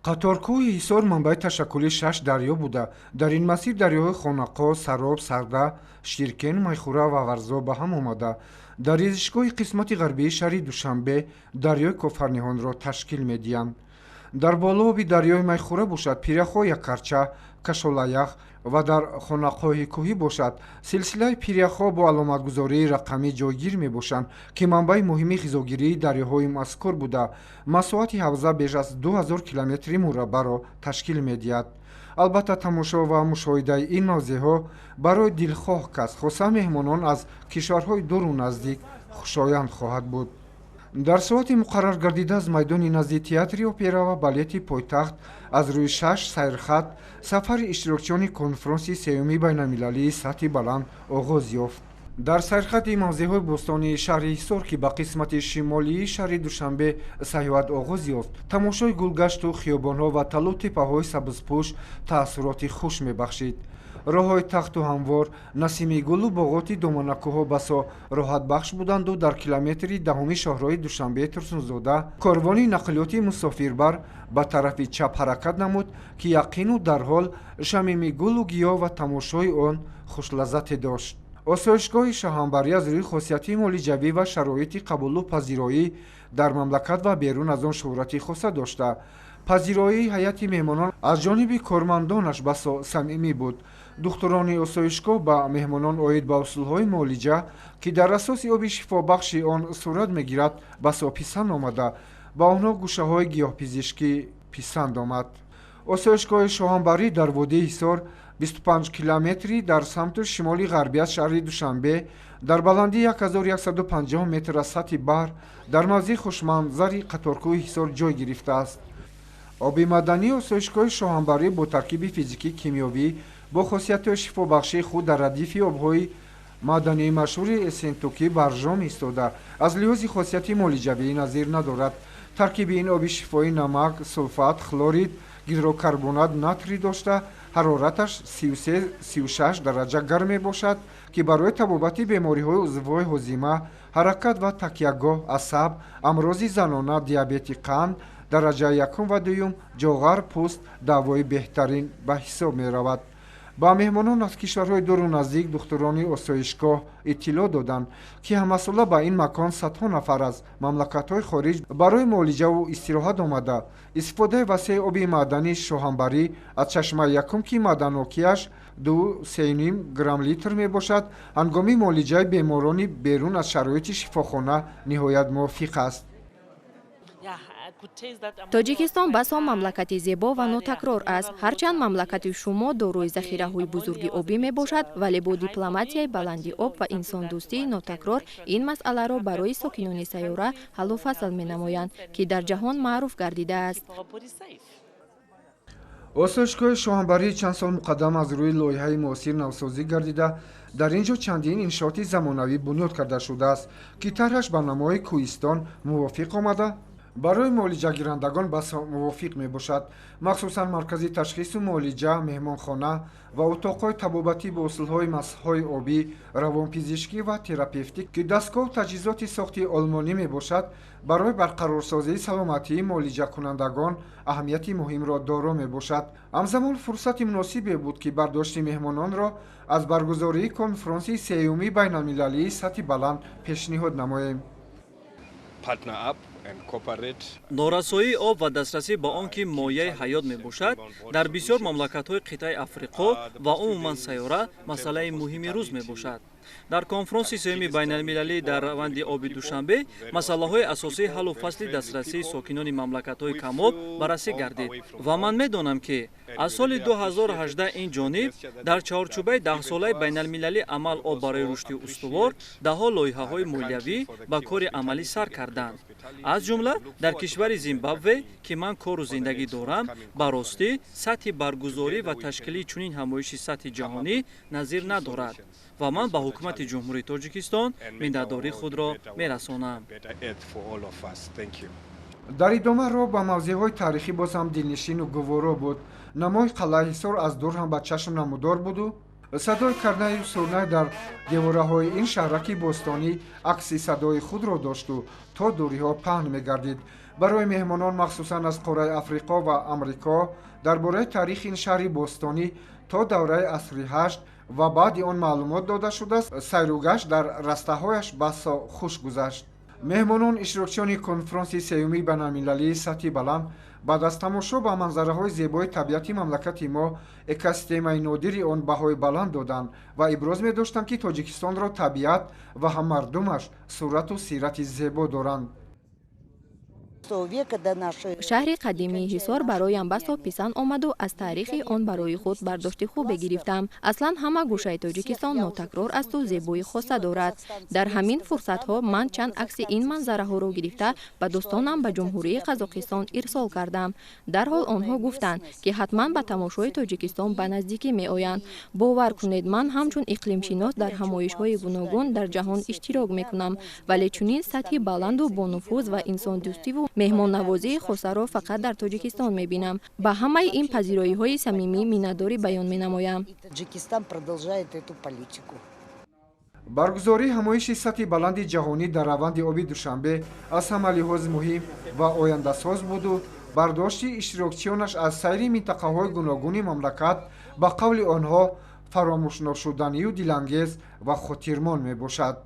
Қаторкӯҳи Ҳисор манбаи ташаккули шаш дарё буда, дар ин масир дарёҳои Хонақо, Сароб, Сарда, Ширкен, Майхура ва Варзоб ба ҳам омада, дар резишгоҳи қисмати ғарбии шаҳри Душанбе дарёи Кофарниҳонро ташкил медиҳанд. Дар болооби дарёи Майхура бошад, пиряхҳо Якарча, Кашолаях ва дар Хонақоҳи кӯҳӣ бошад, силсилаи пиряхҳо бо аломатгузории рақамӣ ҷойгир мебошанд, ки манбаи муҳими ғизогирии дарёҳои мазкур буда, масоҳати ҳавза беш аз 2000 километри мураббаъро ташкил медиҳад. Албатта, тамошо ва мушоҳидаи ин мавзеъҳо барои дилхоҳ кас, хоса меҳмонон аз кишварҳои дуру наздик, хушоянд хоҳад буд. Дар соати муқаррар гардида аз майдони назди Театри опера ва балети пойтахт аз рӯи шаш сайрхат сафари иштирокчиёни конфронси сеюми байналмилалии сатҳи баланд оғоз ёфт. Дар сайрхати мавзеъҳои бӯстонии шаҳри Ҳисор, ки ба қисмати шимолии шаҳри Душанбе сайёҳат оғоз ёфт, тамошои гулгашту хиёбонҳо ва талу теппаҳои сабзпӯш таассуроти хуш мебахшид. Роҳҳои тахту ҳамвор, насими гулу боғоти доманакӯҳҳо басо роҳатбахш буданду дар километри 10-уми шоҳроҳи Душанбе Турсунзода корвони нақлиёти мусофирбар ба тарафи чап ҳаракат намуд, ки яқину дарҳол шамими гулу гиёҳ ва тамошои он хушлаззате дошт. Осоишгоҳи Шоҳанбарӣ аз рӯи хосияти муолиҷавӣ ва шароити қабулу пазироӣ дар мамлакат ва берун аз он шӯҳрати хоса дошта, пазироии ҳайати меҳмонон аз ҷониби кормандонаш басо самимӣ буд. Духтурони осоишгоҳ ба меҳмонон оид ба усулҳои муолиҷа, ки дар асоси оби шифобахши он сурат мегирад, басо писанд омада, ба онҳо гӯшаҳои гиёҳпизишкӣ писанд омад. Осоишгоҳи Шоҳанбарӣ дар водии Ҳисор, 25 километрӣ дар самту шимоли ғарбӣ аз шаҳри Душанбе, дар баландии 1150 метр аз сатҳи баҳр, дар мавзеи хушманзари Қаторкӯҳи Ҳисор ҷой гирифтааст. Оби маъдании осоишгоҳи Шоҳанбарӣ бо таркиби физикӣ кимиёвӣ, бо хосиятҳои шифобахшии худ дар радифи обҳои маъдании машҳури Эссентукӣ, Баржом истода, аз лиҳози хосияти муолиҷавӣ назир надорад. Таркиби ин оби шифоӣ намак, сулфат, хлорид, гидрокарбонат натрий дошта, ҳарораташ 33-36 дараҷа гарм мебошад, ки барои табобати бемориҳои узвҳои ҳозима, ҳаракат ва такягоҳ, асаб, амрози занона, диабети қанд дараҷаи якум ва дуюм, ҷоғар, пӯст давои беҳтарин ба ҳисоб меравад. Ба меҳмонон аз кишварҳои дуру наздик духтурони осоишгоҳ иттилоъ доданд, ки ҳамасола ба ин макон садҳо нафар аз мамлакатҳои хориҷ барои муолиҷаву истироҳат омада, истифодаи васеи оби маъдании Шоҳанбарӣ аз чашмаи якум, ки маъданнокиаш 2-3,5 грамм литр мебошад, ҳангоми муолиҷаи беморони берун аз шароити шифохона ниҳоят мувофиқ аст. Тоҷикистон басо мамлакати зебо ва нотакрор аст. Ҳарчанд мамлакати шумо дорои захираҳои бузурги обӣ мебошад, вале бо дипломатияи баланди об ва инсондӯстии нотакрор ин масъаларо барои сокинони сайёра ҳаллу фасл менамоянд, ки дар ҷаҳон маъруф гардидааст. Осоишгоҳи Шоҳанбарӣ чанд сол муқаддам аз рӯи лоиҳаи муосир навсозӣ гардида, дар ин ҷо чандин иншооти замонавӣ бунёд карда шудааст, ки тарҳаш ба намои кӯҳистон мувофиқ омада, барои муолиҷагирандагон басо мувофиқ мебошад. Махсусан маркази ташхису муолиҷа, меҳмонхона ва утоқҳои табобатӣ бо усулҳои масҳҳои обӣ, равонпизишкӣ ва терапевтӣ, ки дастгоҳу таҷҳизоти сохти олмонӣ мебошад, барои барқарорсозии саломатии муолиҷакунандагон аҳамияти муҳимро доро мебошад. Ҳамзамон фурсати муносибе буд, ки бардошти меҳмононро аз баргузории конфронси сеюми байналмилалии сатҳи баланд пешниҳод намоем. Норасоии об ва дастрасӣ ба он, ки мояи ҳаёт мебошад, дар бисёр мамлакатҳои қитъаи Африқо ва умуман сайёра масъалаи муҳими рӯз мебошад. Дар конфронси сеюми байналмилалӣ дар раванди оби Душанбе масъалаҳои асосии ҳаллу фасли дастрасии сокинони мамлакатҳои камоб баррасӣ гардид ва ман медонам, ки аз соли 2018 ин ҷониб дар чаҳорчӯбаи даҳсолаи байналмилалӣ амал «Об барои рушди устувор» даҳҳо лоиҳаҳои молиявӣ ба кори амалӣ сар карданд, аз ҷумла дар кишвари Зимбабве, ки ман кору зиндагӣ дорам. Ба ростӣ, сатҳи баргузорӣ ва ташкили чунин ҳамоиши сатҳи ҷаҳонӣ назир надорад ва ман ба ҳукумати Ҷумҳурии Тоҷикистон миннатдории худро мерасонам. Дар идома роҳ ба мавзеъҳои таърихӣ боз ҳам дилнишину гуворо буд. Намои қалъаи Ҳисор аз дур ҳам ба чашм намудор буду садои карнаю сурнай дар девораҳои ин шаҳраки бостонӣ акси садои худро дошту то дуриҳо паҳн мегардид. Барои меҳмонон, махсусан аз қораи Африқо ва Амрико, дар бораи таърихи ин шаҳри бостонӣ то давраи асри ҳашт ва баъди он маълумот дода шудааст. Сайругашт дар растаҳояш басо хуш гузашт. Меҳмонон, иштирокчиёни конфронси сеюмии байналмилалии сатҳи баланд, баъд аз тамошо ба манзараҳои зебои табиати мамлакати мо, экосистемаи нодири он баҳои баланд доданд ва иброз медоштанд, ки Тоҷикистонро табиат ва ҳам мардумаш сурату сирати зебо доранд. Шаҳри қадимии Ҳисор бароям басо писанд омаду аз таърихи он барои худ бардошти хубе гирифтам. Аслан ҳама гӯшаи Тоҷикистон нотакрор асту зебоии хоса дорад. Дар ҳамин фурсатҳо ман чанд акси ин манзараҳоро гирифта, ба дӯстонам ба Ҷумҳурии Қазоқистон ирсол кардам. Дарҳол онҳо гуфтанд, ки ҳатман ба тамошои Тоҷикистон ба наздикӣ меоянд. Бовар кунед, ман ҳамчун иқлимшинос дар ҳамоишҳои гуногун дар ҷаҳон иштирок мекунам, вале чунин сатҳи баланду бонуфуз ва инсондӯстиву меҳмоннавозии хосаро фақат дар Тоҷикистон мебинам. Ба ҳамаи ин пазироиҳои самимӣ миннатдорӣ баён менамоям. Баргузории ҳамоиши сатҳи баланди ҷаҳонӣ дар раванди оби Душанбе аз ҳама лиҳоз муҳим ва ояндасоз буду бардошти иштирокчиёнаш аз сайри минтақаҳои гуногуни мамлакат, ба қавли онҳо, фаромӯшношуданию дилангез ва хотирмон мебошад.